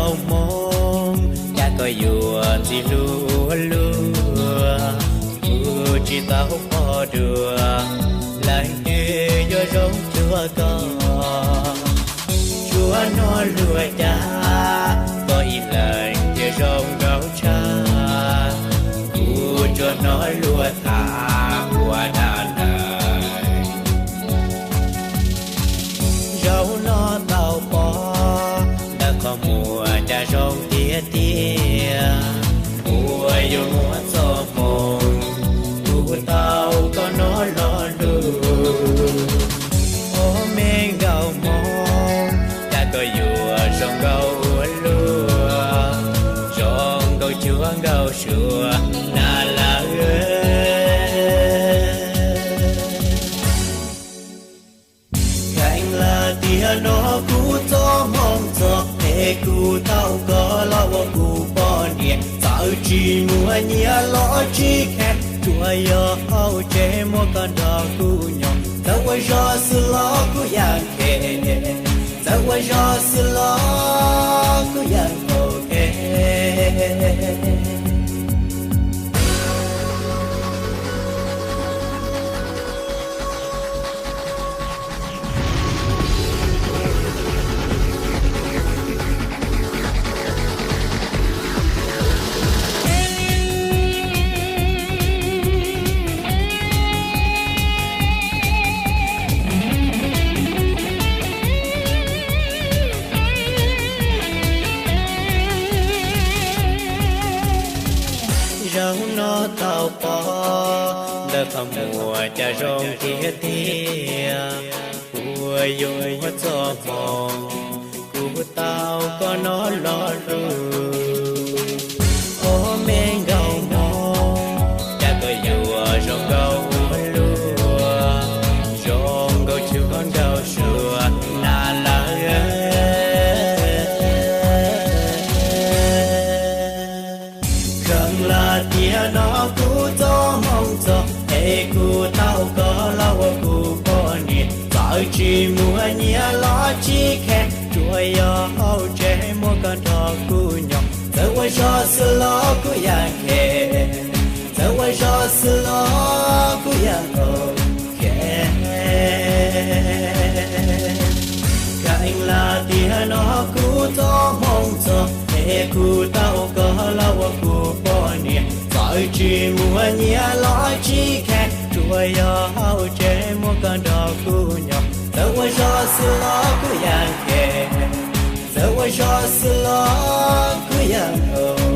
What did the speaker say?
Hmoob, cas koj yuav ntxim hlub ua luaj, kuv tsis tau pom dua, leej twg yuav zoo cuag koj. Tsuas hnov luag cas, koj ib leeg thiaj zoo nkauj tshaj, kuv tsuas hnov luag tham ua dab neeg. Zaum no tau pom, ntawm qhov muag cas zoo tiag tiag, ua yuav muaj txoj hmoo, kuv tau koj no lo lus. Ob me nkauj Hmoob, cas koj yuav zoo nkauj ua luaj, zoo nkauj cuag nkauj suav na lawm. Kheev lawm tiag no kuv txoj hmoo txog es kuv tau koj los ua kuv poj niam, txawm tsis muaj nyiaj los tsis kheev, tsuas yog hauv tsev muaj koj nrog kuv nyob, txawm ua zog xwb los kuv yeej kheev, txawm ua zog xwb los kuv yeej ok. Zaum no tau pom, ntawm qhov muag cas zoo tiag tiag, ua yuav muaj txoj hmoo, kuv tau koj no lo lus. Ob me nkauj Hmoob, cas koj yuav zoo nkauj ua luaj, zoo nkauj cuag nkauj suav na lawm. Kheev lawm tiag no kuv txoj hmoo txog es kuv tau koj los ua kuv poj niam, txawm tsis muaj nyiaj los tsis kheev, tsuas yog hauv tsev muaj koj nrog kuv nyob, txawm ua zog xwb los kuv yeej kheev, txawm ua zog xwb los kuv yeej ok. Kheev lawm tiag no kuv txoj hmoo txog es kuv tau koj los ua kuv poj niam, txawm tsis muaj nyiaj los tsis kheev, tsuas yog hauv tsev muaj koj nrog kuv nyob, txawm ua zog xwb los kuv yeej kheev, txawm ua zog xwb los kuv yeej ok.